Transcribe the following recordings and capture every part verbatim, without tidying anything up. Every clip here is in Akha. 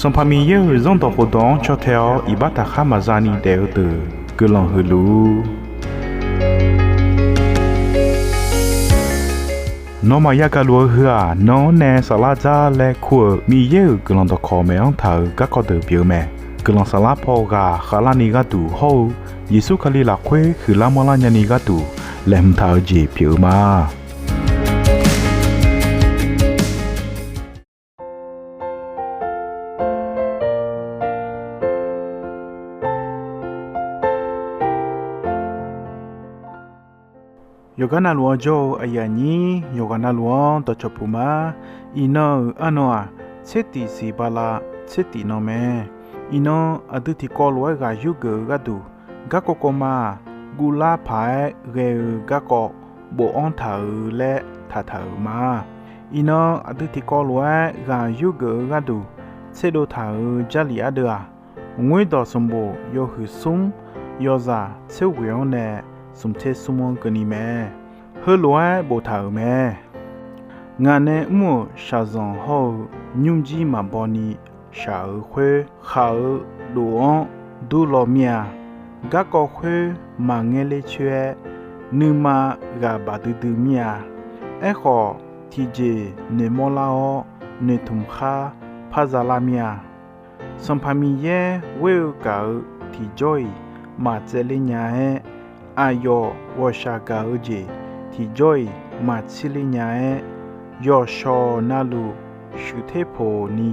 Sanqpaq Miqyaer-euq Zanrdawq khofdawq-anr caw tae-awr iqbax taqkhar maqza ni daef-eu deuq guiqlanq huiq luf-ur. Nawmaf yagaq luf-eu heu-aq, nan-anr nae saflar dzar laer kur-euq Miqyaer-euq guiqlanq dawqkawq maeq-anr taq-euq garkawv deuq pyeuf-eu mae. Guiqlanq saflar paw ghaq khavlarni gharduq hawr-eu Yeqsur Kali lafkhoer huiqlar manrlar nyani gharduq laeqhmq taq-eu jeq pyeuf-eu ma. Yawqgar navluf-anr jawr-eu aqyuif aqnyir yawqghaq navluf-anr dawqcawq puq ma. Iqnan-euq arnan-aq, tsertif siq bala tsertif nan mae. Iqnan aqdui tiqkawv lof-aer ghaq yurgeuf-eu gharduq, garkawv kawv ma-aq, guvlar paq-aer ghae-eu garkawv bofanr taq-euq laer taqtaq-euq ma. Iqnan aqdui tiqkawv lof-aer ghaq yurgeuf-eu gharduq tserdov taq-euq Jarlif ardeuv-aq, Ngoerdawq sanqbof yawhuiq smr yawzaq tser ghoeq-anr nae smq tser smr-anr keuvni mae. Heulof-aer boftaq-euq mae. Ngaq nae mr-euq shaqzanq hawr-eu nymrjir maqbaw ni shaq-euq khoer khaq-eu dof-anr durlaw mir-a. Garkawv khoer maqngaer ler coer-aer, nuima ghaq baq duidui mir-a. Aerkhawf, tiqjeq noeqmawr lar-awr, noeqtmq khar par za lar mir-a. Sanqpaq Miqyaer ghoer-eu gaq-eu tiqjawr-iq maqtsaevler nya-aer, aqyawf ghawqshaq gaq-eu jeq tiqjawr-iq maqtsirler nya-aer, yawqshawq navluf shuif ter poq ni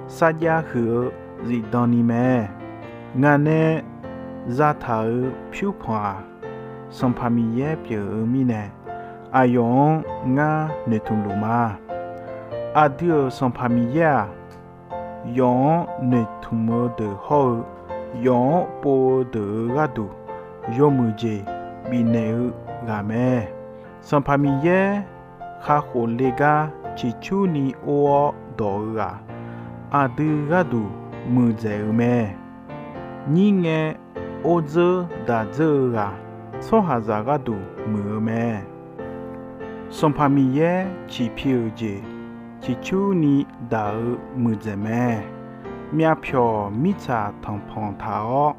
sarjax huiq-eu zifdan ni mae. Ngaq nae zataq-euq pyurpanq-aq, Sanqpaq Miqyaer pyeuf-eu mirnae, aqyawf-anr ngar noeqtmq luf ma. Aqdui-euq Sanqpaq Miqyaer-aq, yawf-anr noeqtmq-eu deuq hawr-eu, yawf-anr pov-eu deuq-euq gharduq yawmuiq jeq bifnaeq-eu ghaq mae. Sanqpaq Miqyaer kakhof le gar ciqcurni or-awr dawq-eu ghaq, aqdui gharduq muiqdzaeq-eu mae. Nyir ngae or dzeur daq dzeur-eu ghaq, tsawrhaqzaq gharduq muiq-eu mae. Sanqpaq Miqyaer ciqpi-euq jeq ciqcurni daq-eu muiqdzaeq mae. Myavpyawq mirtsaq tanqpanq taq-awr,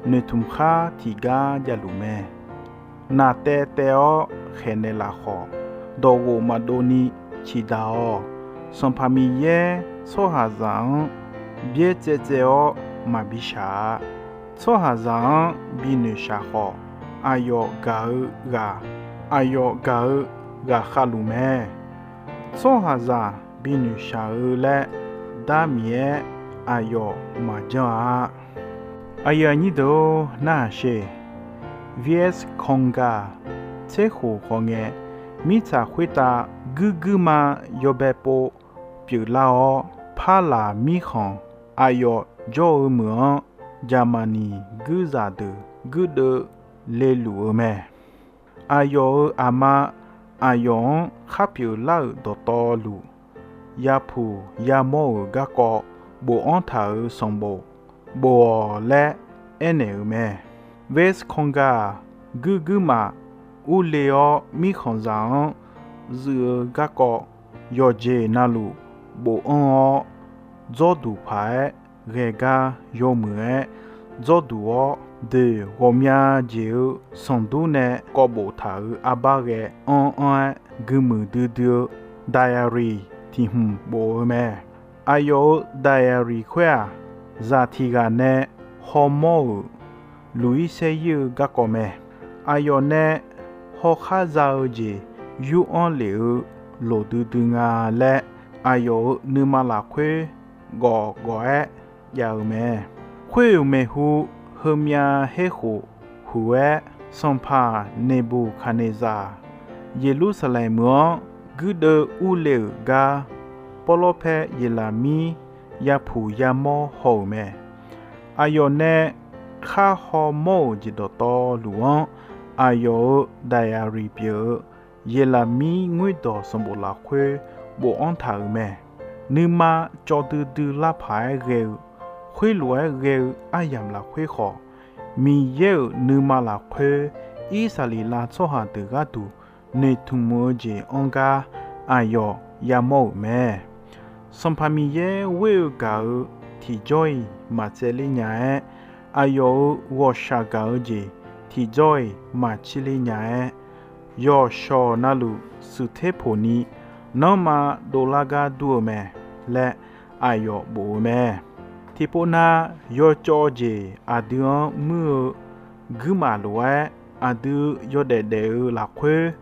noeqtmq khar tiqgar javluf mae. Naqtaev taev-awr khaeqnaeq laf khawf, dawqghof maqdov ni ciqdaq-awq. Sanqpaq Miqyaer tsawrhaqzaq-anr byaerdzaev tsaev-awr maqbi shaq-a. Tsawrhaqzaq-anr binoeq shaq khawf, aqyawf gaq-eu ghaq, aqyawf gaq-eu ghaqkhav luf mae. Tsawrhaqzaq binoeq shaq-eu laer dar miq-aer aqyawf maqjanr-a. Aqyuif aqnyir deuq-or, narhaq sher. Viet Cong gaq tser khof khawf ngae, mirtsaq khoertav guirguirma yawbae pov pyeuflar-awr, Parlaq mirkhanq aqyawf jawr-eu meuq-anr, Jaqmaqniq guirzaq deuq guirdeuv leluf-eu mae. Aqyawf-euq aqma aqyawf-anr khar pyeuflar-euq dawqtawvluf, yapuq yamawr-euq garkawv bofanr taq-euq sanqbof bof-awq laer aernaeq-euq mae. Viet Cong gaq-aq, guirguirmaf urle-awr mirkhanqzaq-anr zuif-eu garkawv yawqjeq navluf bofanr-awr, dzawrduq paq-aer ghae gar yawmuiq-aer dzawrduq-awr, doeq ghawqmya jeq-eu sanqdur nae kawv boftaq-euq arbar ghae anr anr-aer guimuiq duidui-eu diary tiq hmq bof-eu mae. Aqyawf-euq diary khoer-aq, zaq tiq ghaq nae hawmawr-euq luq-ir saer-ir-eu garkawv mae. Aqyawf nae hawkhar za-eu jeq yur-anr lef-eu loq duidui nga laer, aqyawf-euq nuima lafkhoer gawf gawf-aer jav-eu mae. Khoer-euq maeqhu heumyav herkhof huq-aer, sanqpaq Neqbuqkaqneqzaq Yeqlursaqlaeq meuq-anr guirdeuv urle-euq gar, Pawrlawrpaer Yeqlaqmir yapuq yamawr haw-euq mae. Aqyawf nae khar hawmawr-euq jeq dawqtawvluf-anr, aqyawf-euq diary pyeuf-eu Yeqlaqmir ngoerdawq sanqbof lafkhoer bofanr taq-euq mae. Nuima cawv duidui lar paq-aer ghae-eu, khoerlof-aer ghae-eu aryamq lafkhoer khawf, Miqyaer-euq nuima lafkhoer Irsaqleqlav tsawrhaq deuq gharduq noeqtmq-eu jeq anr gar aqyawf yamawr-euq mae. Sanqpaq Miqyaer ghoer-eu gaq-euq tiqjawr-iq maqtsaevler nya-aer, aqyawf-euq ghawqshaq gaq-eu jeq tiqjawr-iq maqcirler nya-aer, yawqshawq navluf shuif ter poq ni nanrma dovlar gar dur-eu mae laer aqyawf bof-eu mae. Tiqpov nav yawcawv jeq aqdui-anr muir-eu guirmaf lof-aer, aqdui yawdaef daef-eu lafkhoer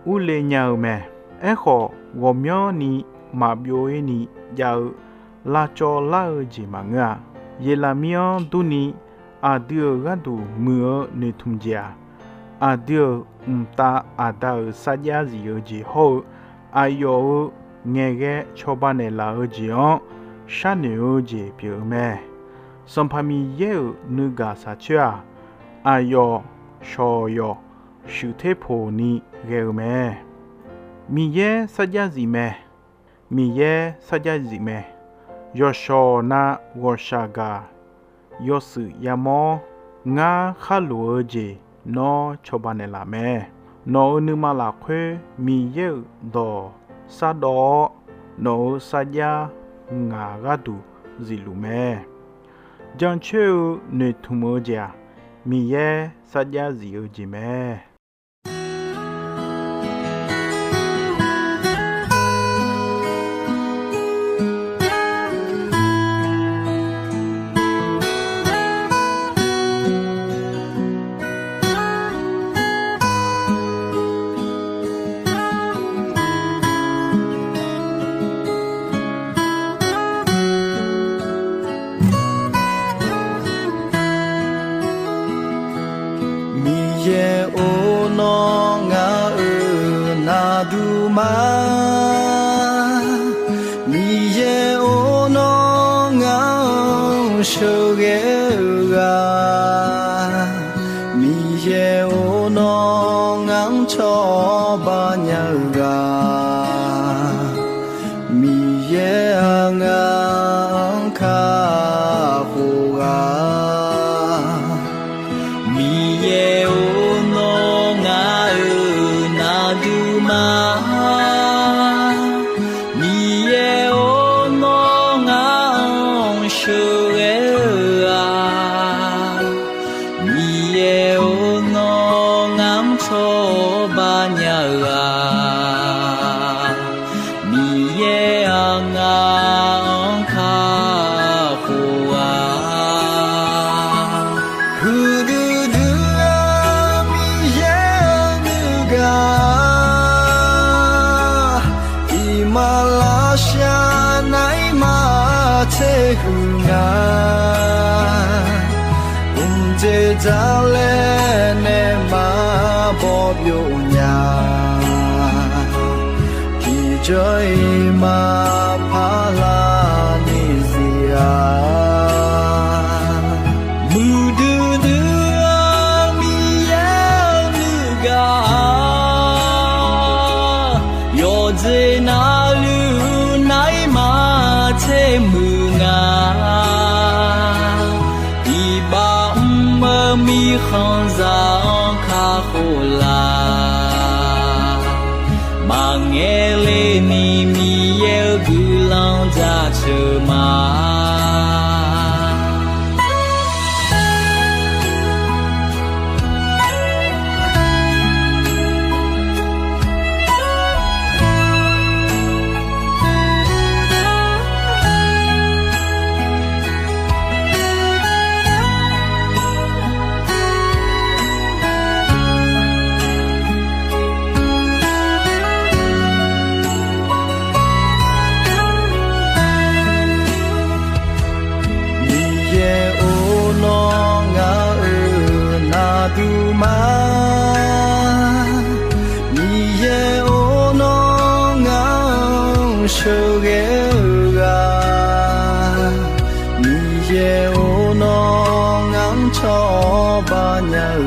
urle nya-eu mae. Aerkhawf, ghawqmyanrni maqbyov-ir ni jav-eu lavcawv lar-eu jeq maqngeur-a. Yeqlaqmir-anr durni aqdui-euq gharduq muiq-eu noeqtmq jeq-aq, aqdui-euq mqtav aqda-euq sarjax zif-eu jeq hawr-eu, aqyawf-euq ngaeqghae cawba naeqlaf-eu jeq-anr sharnoeq-eu jeq pyeuf-eu mae. Sanqpaq Miqyaer-euq nuigaq shaqcoer-aq, aqyawf shawq yawq shuif ter poq ni ghae-eu mae. Miqyaer sarjax zif mae. Miqyaer sarjax zif mae. Yawqshawq nav ghawqshaq gaq yawshuif yamawr, ngar khar loq-eu jeq nawr cawba naeqlaf mae. Nawq-euq nuima lafkhoer Miqyaer-euq dawq shardawv-awr, nawq-euq sarjax ngaq gharduq zifluf mae. Jancoer-eu noeqtmq-eu jeq-aq, Miqyaer sarjax zif-eu jeq mae. Miqyaer-or, nawr ngaq-euq naqduq ma. Miqyaer-or, nawr ngaq-anr sheuqghae-eu ghaq. Miqyaer-or, nawr ngaq-anr cawba nya-eu ghaq. Miqyaer-aq, ngaq-anr kakhof ghaq. Miqyaer-or, nawr ngaq-euq naqduq ma. Miqyaer-or, nawr ngaq-anr sheuqghae-eu ghaq. Miqyaer-or, nawr ngaq-anr cawba nya-eu ghaq. Miqyaer-aq, ngaq-anr kakhof ghaq. Huiqdui dui-eu Miqyaer-euq nuigaq, iqmalavshav nar-iq maqtser huiq nga. Mqdzer dzaq laer nae maqbaw byov nya. Tiqjawr-iq maqpar lar ni zir-a. Muiqdui dui-eu Miqyaer-euq nuigaq, yawqjeq navluf nar-iq maqtser muiq nga. Iqbax mr-eu mirkhanqzaq-anr kakhof laf. Maqngae le ni Miqyaer-euq guiqlanq jaceuq ma. Miqyaer-or, nawr ngaq-euq naqduq ma. Miqyaer-or, nawr ngaq-anr sheuqghae-eu ghaq. Miqyaer-or, nawr ngaq-anr cawba nya-eu